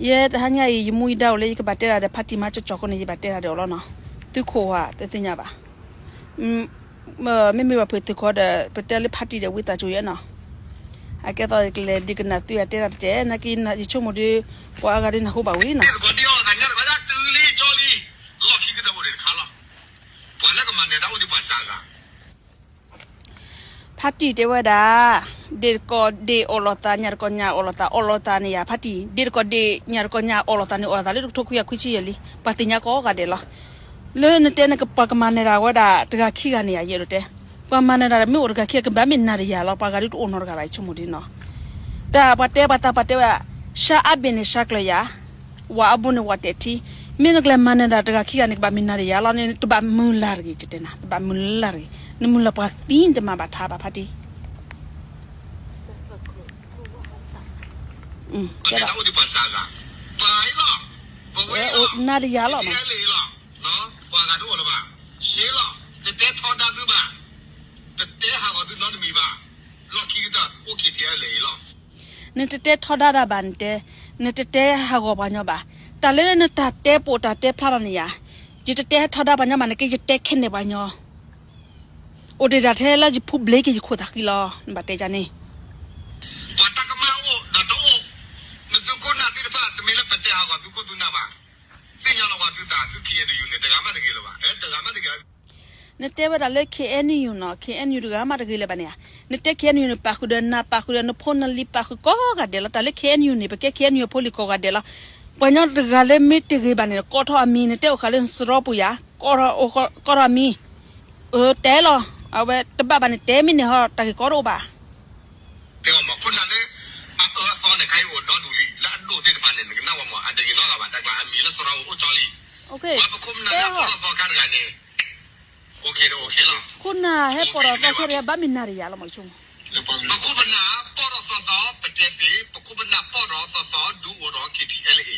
ယဲတဟါညါအံၤ ယမူယဒါအိၣ်လၢယကဘၣ်တဲတၢ်ဒီး ဖါတံၢ်မါကၠီကၠီဃိန့ၣ် ယဘၣ်တဲတၢ်ဒီးအီၤလီၤနီၤ. သုးခိၣ်ဧါ တသ့ၣ်ညါဘၣ်. မ့မ့ၢ်ဘၣ်ဖုးသုးခိၣ်ဒီး ပတဲလၢဖါတံၢ်ဒီးဝံသးစူၤယဲနီၤ. အကဲသိးကလဲၤဒံးကနၣ်သုအတဲတၢ်တတဲ နာ်က့ယဆိကမိၣ်ဒီး ပှၤအါဂၤဒ်နၢ်ဟူဘၣ်ဝံၤလံနီၤ. ပှၤလၢကမၤနၢၤတၢ်အိၣ်ဒံးပှၤစှၤဂၤ ဖါတံၢ်တဲဝဲဒၣ်, ဒ့ၣ်တကိးဒ့ၣ်အီၣ်လိာ်သး ညၣ်တကိးညၣ်အီၣ်လိာ်သး အီၣ်လိာ်သးန့ၣ်ယါ ဖါတံၢ် ဒ့ၣ်တကိးဒ့ၣ် ညၣ်တကိးညၣ်အီၣ်လိာ်သးန့ၣ် အီၣ်လိာ်သးလၢတကထိခွံကယၤခွံဆံယဲၢ်လံ ပှၤသ့ၣ်ညါကိးဂၤဒဲးလီၤ. လၢနတဲနကပှၤကမၤနၢၤတၢ်ဝဲဒၣ်တဂၤခံဂၤန့ၣ်ယါ ယအဲၣ်ဒိးတဲ, ပှၤမၤနၢၤတၢ်မ့ၢ်အိၣ်တဂၤခံဂၤ ကဘၣ်မ့ၢ်နၤဒီးယၤလီၤ ပှၤဂၤဒုးတအိၣ်နီတဂၤဘၣ် ယဆိကမိၣ်ဒ်နီၤ. တၢ်ပှၤတဲပှၤသးပှၢ်တဲဝဲဒၣ်, ရှါအါဘ့ၣ်န့ၣ် ရှါကျၢၤယၤ ဝၤအဘိန့ၣ် ဝၤတဲာ်ထံ, မ့ၢ်နကလဲၤမၤနၢၤတၢ်တဂၤခံဂၤန့ၣ် ကဘၣ်မ့ၢ်နၤဒီးယၤလီၤန့ၣ် တဘၣ်မုၢ်လၢ်တဂ့ၤ ယတဲနၤ တဘၣ်မုၢ်လၢ်တဂ့ၤ, နမုၢ်လၢ်ပှၤသံနတမၤဘၣ်ထါဘၣ်ဖါတံၢ် နၤဒီးယၤလီၤမး, ပှၤဂၤတအိၣ်လၢၤဘၣ်, ရှဲလီၤ, တတဲထီဒါသုဘၣ်, တတဲဟးဂီၤသုနီတမံၤဘၣ်, လီၢ်ခံကတၢၢ်အိၣ်ခံထံအလဲၣ်လီၤ. နတတဲထီဒါတၢ်ဘၣ် နတဲ, နတတဲဟးဂီၤပှၤညီဘၣ်, တၢ်လၢနတၢ်တဲပိာ်တၢ်တဲဖျါထီၣ်န့ၣ်ယါ, ယတတဲထီဒါပှၤညီဘၣ် နက့ယတဲခဲန့ၢ်ပှၤညီ အိၣ်တ့ၢ်ဒၣ်ထဲလၢယဖူဘျ့က့ၤယခိၣ်သးဃံလီၤ နဘၣ်တဲယါန့ၣ်, ပှၤတၢ်ကမၣ်အိၣ်ဒီးတအိၣ်, နသုးခိၣ်နၢ်သ့ၣ်တဖၣ် တမ့ၢ်လၢပတဲဟးဂီၤသုးခိၣ်သုးနၢ်ဘၣ်, သ့ၣ်ညါလီၤပှၤသုးသးသုးခံဂၤတယုၢ်န့ၣ် တဂၤမးတဂ့ၤလၢၤဘၣ်, တဂၤမးတဂ့ၤ နတဲဝဲဒၣ်လၢ KNU နီၤ KNU တဂၤမးတဂ့ၤလၢၤဘၣ်န့ၣ်ဧါ, နတဲ KNU န့ၣ် ပာ်ဃုာ်ဒီးနၤ ပာ်ဃုာ်ဒီးနဖိနလံၤ ပာ်ဃုာ်ကိးဂၤဒဲးလီၤ, တၢ်လၢ KNU န့ၣ် ပကဲ KNU အဖိလံၤကိးဂၤဒဲးလီၤ, ပှၤညီတဂၤလၢမ့ၢ်တဂ့ၤဘၣ်န့ၣ် ကိးထီၣ်အမံၤ နတဲအိၣ်ဃာ်လၢနစရီပူၤယါ, ကိးထီၣ်အမံၤ, တဲလီၤ, အဝဲတဘၣ်ဘၣ်န့ၣ် တဲမ့ၢ်န့ၣ်ဟီ တၢ်ဂ့ၢ်ကီတအိၣ်ဘၣ် တဲအီၤမး ခိၣ်နၢ်လၢ အအၢအသီန့ၣ် ခါအံၤအိၣ်ဒီဒူၣ်လံ လၢအဒိၣ်သ့ၣ်တဖၣ်န့ၣ် နကနၣ်ဝဲမး အတဂ့ၤနီတဂၤဘၣ် တၢ်ကျါအမံၤလၢစရီပူၤအိၣ်ကၠီလံ, ပှၤပခိၣ်ပနၢ်လၢအပီၢ်ထီၣ်သီခါတဂၤန့ၣ်, အိၣ်ခ့ဒီးအိၣ်ခ့လီၤ, ခိၣ်နၢ်ဟဲပီၢ်ထီၣ်သီခါတဂၤ ဘၣ်မ့ၢ်နၤတယၤလီၤမး ဆိကမိၣ်, ပခိၣ်ပနၢ်ပီၢ်ထီၣ်သီသီ ပတဲသ့ ပခိၣ်ပနၢ်ပီၢ်ထီၣ်သီသီ ဒုးအိၣ်ထီၣ် KTLA,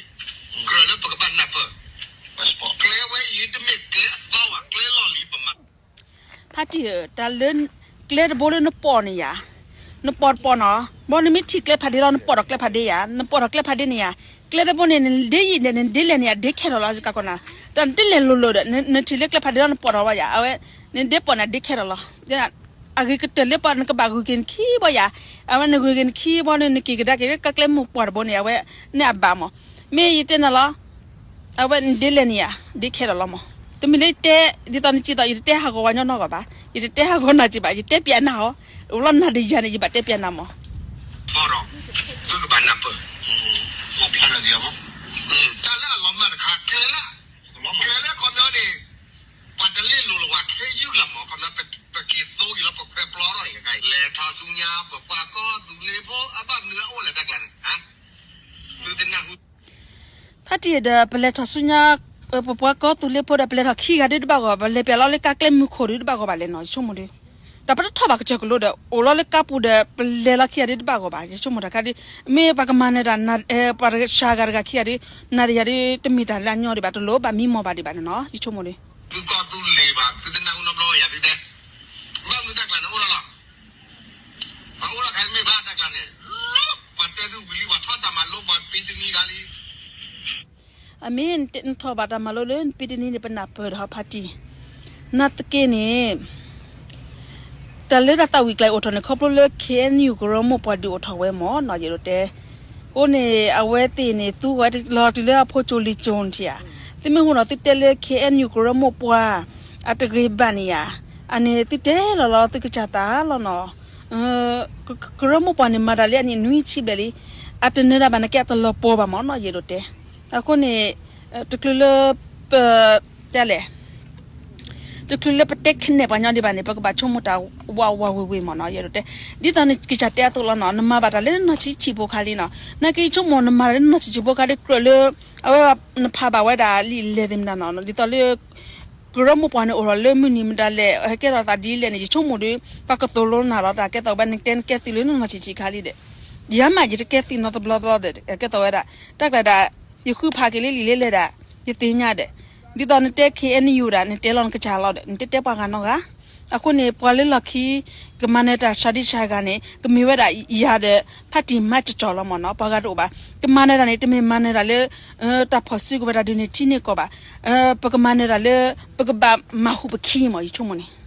ကြၢးလၢပကဘၣ်နၢ်ပၢၢ်, ကျဲဝဲအံၤတမ့ၢ်ကျဲအသီဘၣ် ကျဲလီၢ်လံၤပမၤ ဖါတံၢ်ဧၢ, တၢ်လၢ ကျဲတဘိလၢနပိာ်န့ၣ်ယါ, နပိာ်တပိာ်နီၤ, ဘီနမ့ၢ်ထံၣ်ကျဲဖးဒ့လီၤ နပိာ်ဒီးကျဲဖးဒ့ယါ, နပိာ်ဒီးကျဲဖးဒ့န့ၣ်ယါ, ကျဲတဘိန့ၣ် နဒ့ယံာ်ဒဲး နဒ့လဲၣ်န့ၣ်ယါ ဒ့ခဲထီၣ်လီၤ ကကီးနၤ, တၢ်နတလဲၤလိၤလိၤဒီး နထံၣ်လၢကျဲဖးဒ့လီၤ နပိာ်ဒီးဝဲယါ, အဝဲ နဒ့ပိာ်န့ၣ် ဒ့ခဲထီၣ်လီၤ, အဂ့ၤကတၢၢ်လၢပှၤ နကဘၣ်ဂုာ်က့ၤနခံဘီယါ, အဝဲနဂုာ်က့ၤနခံဘီန့ၣ် နက့ၤကဒါက့ၤလၢကကျဲမိၢ်ပှၢ်တဘိန့ၣ် အဝဲ န့ၢ်အဘၣ်မး, မ့ၢ်ယတဲနၤလီၤ အဝဲနဒ့လဲၣ်န့ၣ်ယါ ဒ့ခဲထီၣ်လီၤမး, တမ့ၢ်လၢယတဲ ဒ်သိးနစံးသိး ယတတဲဟးဂီၤဝဲညီနီၢ်ဂီၤဘၣ်, ယတတဲဟးဂီၤနၤစံးဘၣ် ယတဲပျးနၤဟီ, အိၣ်လီၤနၤတယၤန့ၣ် ယဘၣ်တဲပျးနၤမး, ဖီဒီး သုကဘၣ်နၢ်ပၢၢ်, တၢ်လၢအလီၤမၢ်တခါ ကျဲလၢ ကျဲလၢခီပညီန့ၣ် ပှၤတလ့လိၤလၢၤဝဲခဲယုၢ်လီၤမး ခီပညီ ပက့ၤသိဂ့ၤလီၤ ပခွဲးပျီထီၣ်အံၤ လဲၤထီၣ်ဆူညါ ပပှၤကီၢ်သူလ့ၤဖိ အဘၣ်မနုၤလၢအအိၣ်လဲၣ်တၢ်ကျါန့ၣ်, သုတနၢ်ဟူ ဖါတံၢ်ဒီး ပလဲၤထီၣ်ဆူညါ ပပှၤကီၢ်သူလ့ၤဖိဒီး ပလဲၤထီၣ်ခံဂၤဒ်တဘၣ်ဂီၢ် ပလဲၤပျးလီၤလၢကါကျဲမုၢ်ခိၣ်ဒ်တဘၣ်ဂီၢ်ဘၣ်လဲၣ်နီၤ ယဆိကမိၣ်ဒီး, တၢ်ပတထီၣ်ဘၣ်ကစၢၢ်ကလိဒီး အိၣ်လီၤလၢကါပူၤဒီး ပလဲၤလီၤခံဂၤဒ်တဘၣ်ဂီၢ်ဘၣ် ယဆိကမိၣ်တၢ်ခါဒ်, မ့ၢ်ပှၤကမၤနၢၤတၢ် ပှၤတဂၤစှၤဂၤတဂၤခံဂၤဒ်, နၤတယၤဒ်တမ့ၢ်တၢ်လၢအညီဒံးဘၣ် တလိၣ်ဘၣ်မံမီၢ်ဘၣ်ဒံးဘၣ်န့ၣ်နီၤ ယဆိကမိၣ်ဒီး, သုကီၢ်သူလ့ၤဘၣ် သုတနၢ်ဟူနီတဘျီယၤသုတဲ, ဘၣ်မနုၤတၢ်ကျါန့ၣ်အိၣ်လီၤလီၤ ပအိၣ်လီၤခါမ့ၢ်ဘၣ်တၢ်ကျါန့ၣ်, ပှၤတဲသုဝံၤလံ ပှၤထီၣ်တၢ်မၤလိ ပှၤပ့တနံၤဂၤလံ. အမ့ၢ်နထီၣ်ဘၣ်တၢ်မၤလိလၢနပ့တနံၤန့ၣ် ပနၢ်ပၢၢ်ဒီးဟီဖါတံၢ်, နာ်သက့န့ၣ် တၢ်လၢတၢ်သးဝံၣ်ကျါအိၣ်ထီၣ်န့ၣ် ခီဖျိလၢ KNU ကရၢမိၢ်ပှၢ်ဒုးအိၣ်ထီၣ်ဝဲမ့ၢ်နီၤ ယအဲၣ်ဒိးတဲ, အဃိန့ၣ် အဝဲသ့ၣ်န့ၣ် သူဝဲလီၤတုၤလၢအဖိကၠိလံၤကၠိထံၣ်ဧါ, သုမ့ၢ်ဟူနီၤ သုတဲလၢ KNU ကရၢမိၢ်ပှၢ် အတဂ့ၤဘၣ်န့ၣ်ဧါ, အန့ၣ်သုတဲလီၤလီၤ သုကစၢ်သးလီၤနီၤ ကရၢမိၢ်ပှၢ်န့ၣ် မၤတၢ်လံအနံၣ်နွံဆံဘျဲၣ်လံ, အတနၢၤဒၣ်ဘၣ်န့ၣ် ကဲအတလီၤပှီၢ်ဘၣ်မ့ၢ်နီၤ ယအဲၣ်ဒိးတဲ, အဃိန့ၣ် တချုးလၢ ပ တဲလဲၣ်, တချုးလၢပတဲခဲနဲၣ်ပှၤညီဒံးဘၣ်န့ၣ် ပကဘၣ်ဆိကမိၣ်တၢ်ဝးဝးဝ့ၤဝ့ၤမ့ၢ်နီၤ ယအဲၣ်ဒိးတဲ, ဒ်သိးနကစၢ်တဲအသိးလီၤနီၤ နမၤဘၣ်တၢ်လၢနနီၢ်ဆံးဆံးဖိခါလံနီၤ, နာ်က့ဆိကမိၣ်နမၤတၢ်လၢနနီၢ်ဆံးဆံးဖိခါဒီးကြၢးလၢ အဝဲနဖးဘၣ်ဝဲဒၣ်လံာ်လဲၢ်သ့ၣ်မတၤနီၤ ဒ်သိးလၢ ကရၢမိၢ်ပှၢ်န့ၣ် အိၣ်ထီၣ်လၢမုၢ်နံၤမတၤလဲၣ် ဟဲကဲထီၣ်သးဒ်လဲၣ်န့ၣ် ယဆိကမိၣ်ဒီး ပှၤကသိၣ်လိနၤလီၤတၢ်ကဲသိးဝဲ နတဲနကဲသုးလၢနနီၢ်ဆံးဆံးခါလံဒီး, ယၤမး ယတကဲသုးနီတဘျီဘျီဒီး ကဲသိးဝဲဒၣ် တၢ်ကျါဒၣ် ယဃုဖးက့ၤလၢလံာ်လဲၢ်လဲၢ်ဒၣ် ယသ့ၣ်ညါဒီး, ဒ်သိးနတဲ KNU ဒၣ် နတဲလီၤနကစၢ်လီၤဒီး နတတဲပှၤဂၤနီတဂၤ အဃိန့ၣ် ပှၤလၢလီၢ်ခံ ကမၤနၢၤတၢ်ဆါဒံဆါဂၤန့ၣ် ကမ့ၢ်ဝဲဒၣ်ယၤဒီး ဖးတံၢ်မါကၠီၤကၠီၤလီၤမ့ၢ်နီၤ. ပှၤဂၤတအိၣ်ဘၣ်. ကမၤနၢၤတၢ်န့ၣ် တမ့ၢ်မၤနၢၤတၢ်လၢ တၢ်ဖီၣ်စုကဝဲၤတၢ်ဒုးန့ၢ်ထံန့ၢ်ကီၢ်ဘၣ်. ပကမၤနၢၤတၢ်လၢ ပကဘၣ်မၤဟူးပခံမ့ၢ် ယဆိကမိၣ်န့ၣ်